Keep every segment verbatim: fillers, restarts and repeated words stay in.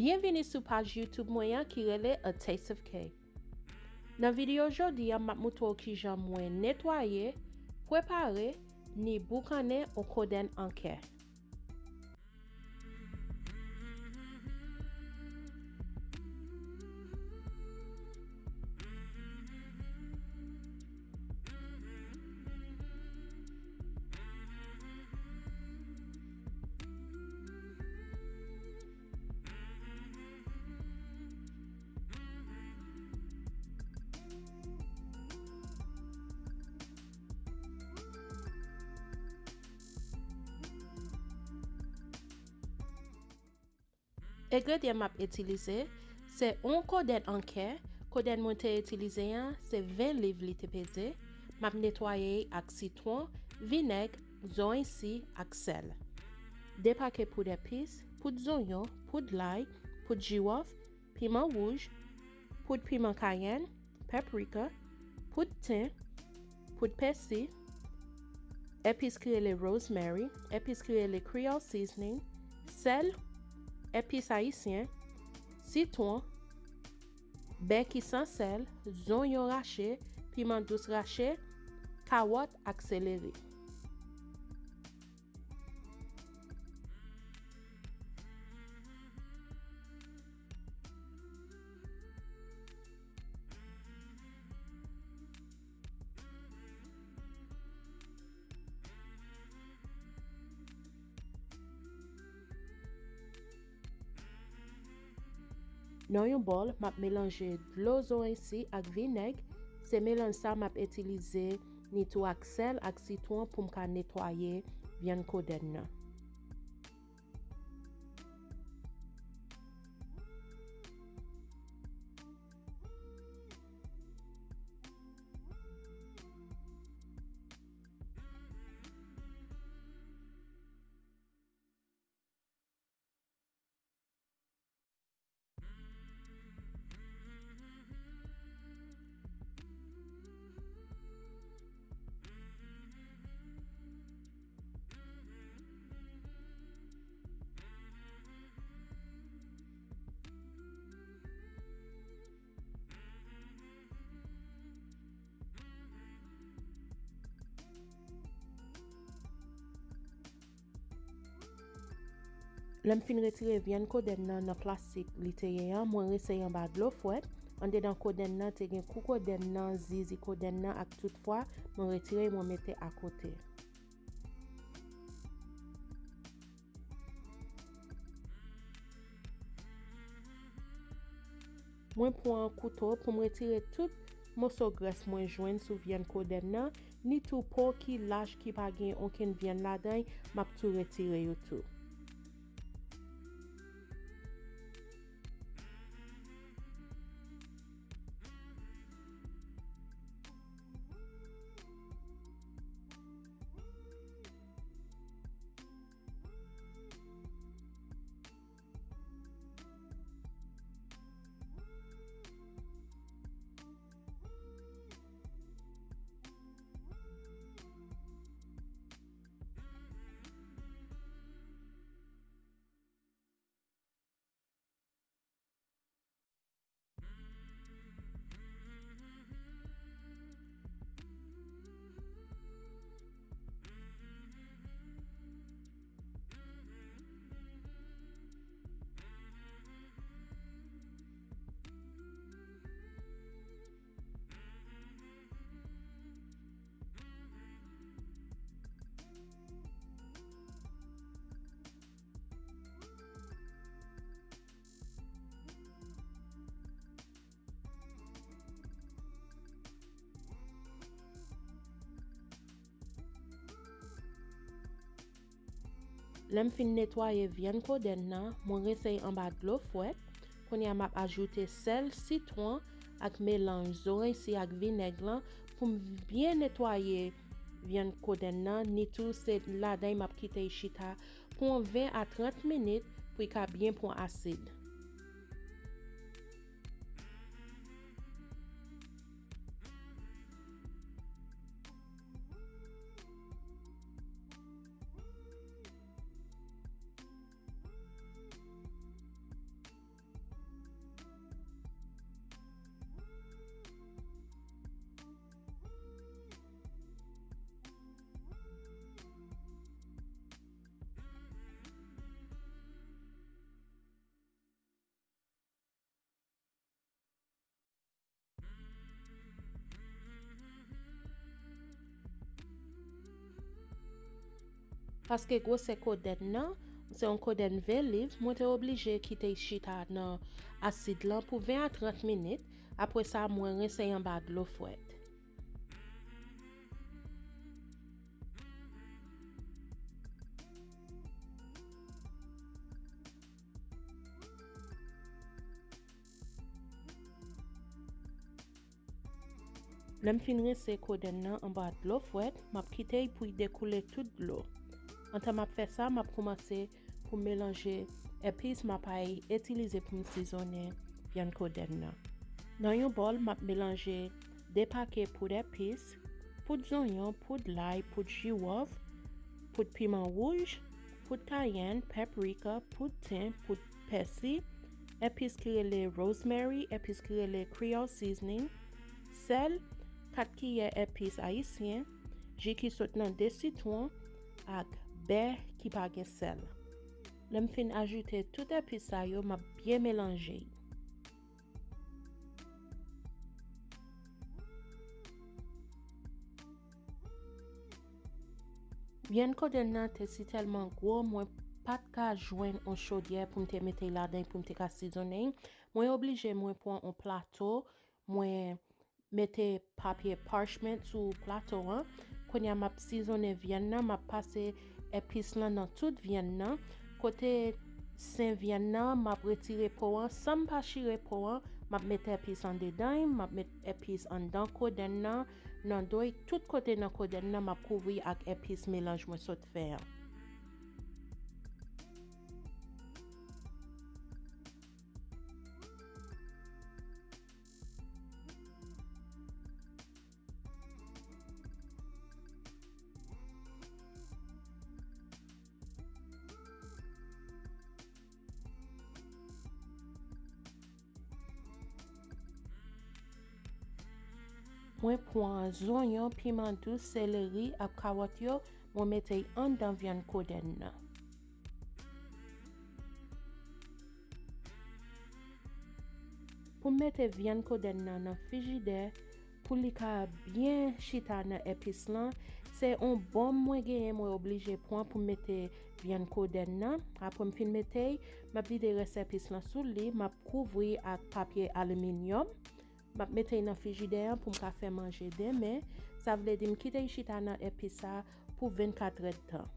Byenvini sou paj YouTube mwen an ki rele A Taste of K. Nan videyo jodi a, m ap moutre w kijan mwen netwaye, prepare, ni boukannen yon kodenn an kè. Engredyan m ap itilize, se yon kodenn an kè. Kodenn mwen te itilize an, se ven liv li te peze. M ap netwaye l ak sitwon, vinèg, zoranj si ak sèl. De pake poud epis, poud zonyon, poud lay, poud jiwòf, piman wouj, poud piman kayèn, paprika, poud ten, poud pèsi, epis ki rele rosemary, epis ki rele Creole seasoning, sèl, epis ayisyen, sitwon, bè ki san sèl, zonyon rache, piman dous rache, kawòt ak seleri. Nan yon bòl, m ap melanje dlo zoranj si ak vinèg. Se melanj sa m ap itilize ni tou ak sèl ak sitwon pou m ka netwaye vyann kodenn nan. Lè m fin retire vyann kodenn nan nan plastik li te ye an, mwen rinse l anba dlo frèt. Andedan kodenn nan te gen kou kodenn nan, zizi kodenn nan ak tout fwa, mwen retire l, mwen mete akote. Mwen pran kouto pou m retire tout moso grès mwen jwenn sou vyann kodenn nan, ni tou po ki lach ki pa gen okenn vyann ladan l, m ap tou retire yo tou. Lè m fin netwaye vyann kodenn nan, mwen rinse l anba dlo frèt. Kounye a, m ap ajoute sèl, sitwon ak melanj zoranj si ak vinèg lan pou m byen netwaye vyann kodenn nan, ni tou se ladan l m ap kite l chita pou yon ven a trant minit pou l ka byen pran asid. Paske gwosè kodenn nan se yon kodenn ven liv, mwen te oblije kite l chita nan asid lan pou ven a trant minit. Apre sa, mwen rense l anba dlo frèt. Lè m fin rense kodenn nan anba dlo frèt, m ap kite l pou l dekoule tout dlo. Antan m ap fè sa, m ap kòmanse pou m melanje epis m ap itilize pou m sizonnen vyann kodenn nan. Nan yon bòl, m ap melanje de pake poud epis, poud zonyon, poud lay, poud jiwòf, poud piman wouj, poud kayèn, paprika, poud ten, poud pèsi, epis ki rele rosemary, epis ki rele Creole seasoning, sèl, kat kiyè epis ayisyen, ji ki sot nan de sitwon, ak bè ki pa gen sèl. Lè m fin ajoute tout epis sa yo, m ap byen melanje. Vyann kodenn nan te sitèlman gwo, mwen pa t ka jwenn yon chodyè pou m te mete ladan l pou m te ka sizonnen l. Mwen oblije mwen pran yon plato, mwen mete papye parchment sou plato an. Kounye a, m ap sizonnen vyann nan, m ap pase epis lan nan tout vyann nan. Kote sen vyann nan, m ap retire po an. San m pa chire po an, m ap met epis andedan l, m ap met epis anndan kodenn nan, nan do l, tout kote nan kodenn nan, m ap kouvri ak epis melanj mwen sot fè an. Mwen pran zonyon, piman dous, seleri ak kawòt yo, mwen mete y anndan vyann kodenn nan. Pou m mete vyann kodenn nan nan frijidè, pou li ka byen chita nan epis lan, se yon bonm mwen genyen mwen oblije pran pou m mete vyann kodenn nan. Apre m fin mete l, m ap vide rès epis lan sou li, m ap kouvri ak papye aliminyòm. M ap mete l nan frijidè an pou m ka fè manje demen. Sa vle di m kite l chita nan epis sa pou vennkat èdtan.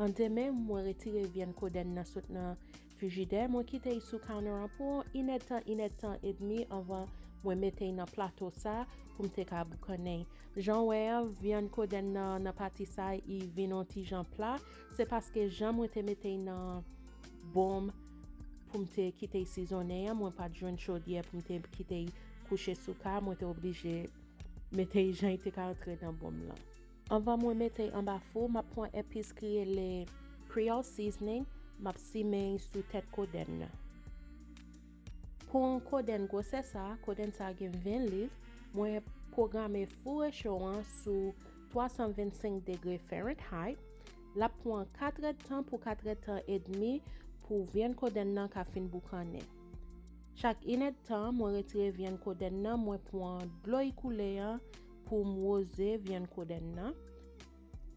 An demen, mwen retire vyann kodenn nan sot nan frijidè, mwen kite l sou counter an pou yon inèdtan, inèdtan edmi anvan mwen mete l nan plato sa pou m te ka boukannen l. Jan w wè an, vyann kodenn nan, nan pati sa, li vin yon ti jan pla. Se paske jan mwen te mete l nan bonm pou m te kite l sizonnen an, mwen pa t jwenn chodyè pou m te kite l kouche sou ka, mwen te oblije mete l jan l te ka antre nan bonm lan. Anvan mwen mete l anba fou, m ap pran epis ki rele Creole seasoning, m ap simen l sou tèt kodenn nan. Pou yon kodenn gwosè sa, kodenn sa gen ven liv, mwen pwograme fou recho an sou twa san vennsenk degre Fahrenheit. L ap pran kat èdtan pou kat èdtan edmi pou vyann kodenn nan ka fin boukannen. Chak inèdtan, mwen retire vyann kodenn nan, mwen pran dlo l koule an pou m woze vyann kodenn nan.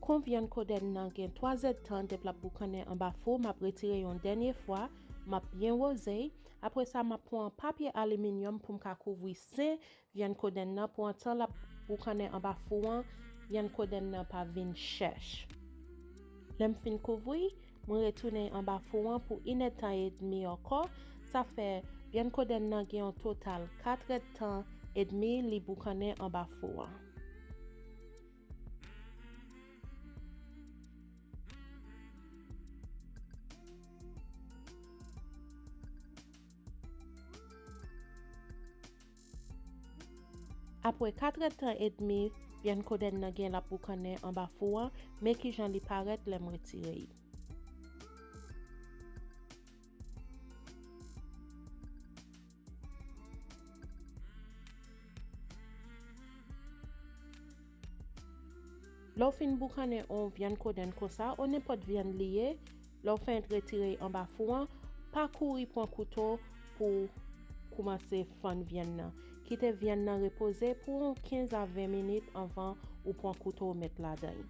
Kon vyann kodenn nan gen twa èdtan depi l ap boukannen anba fou, m ap retire yon dènye fwa, m ap byen woze l. Apre sa, m ap pran papye aliminyòm pou m ka kouvri sen vyann kodenn nan pou antan l ap boukannen anba fou an, vyann kodenn nan pa vin chèch. Lè m fin kouvri, mwen retounen anba fou an pou inèdtan edmi ankò. Sa fè vyann kodenn nan gen yon total kat èdtan edmi li boukannen anba fou an. Apre kat èdtan edmi Vyann kodenn nan gen l ap boukannen anba fou an, men kijan li parèt lè m retire l. Lè w fin boukannen yon vyann kodenn konsa, o nenpòt vyann li ye, lè w fenk retire anba fou an, pa kouri pran kouto pou w koumanse fann vyann nan. Kite vyann nan repoze pou yon kenz a ven minit anvan ou pran kouto w met ladan l.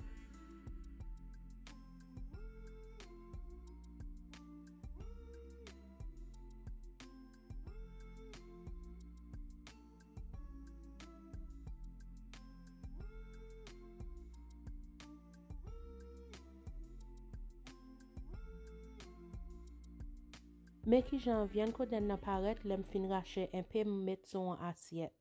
Men kijan vyann kodenn nan parèt lè m fin rache enpe m met sou yon asyèt.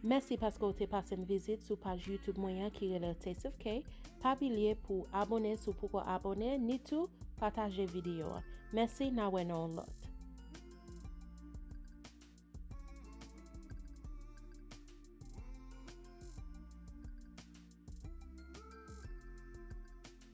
Mèsi paske w te pase m vizit sou paj YouTube mwen an ki rele Taste of K. Pa bliye pou w abòne si w poko abòne, ni tou pataje videyo a. Mèsi, n a wè nan yon lòt.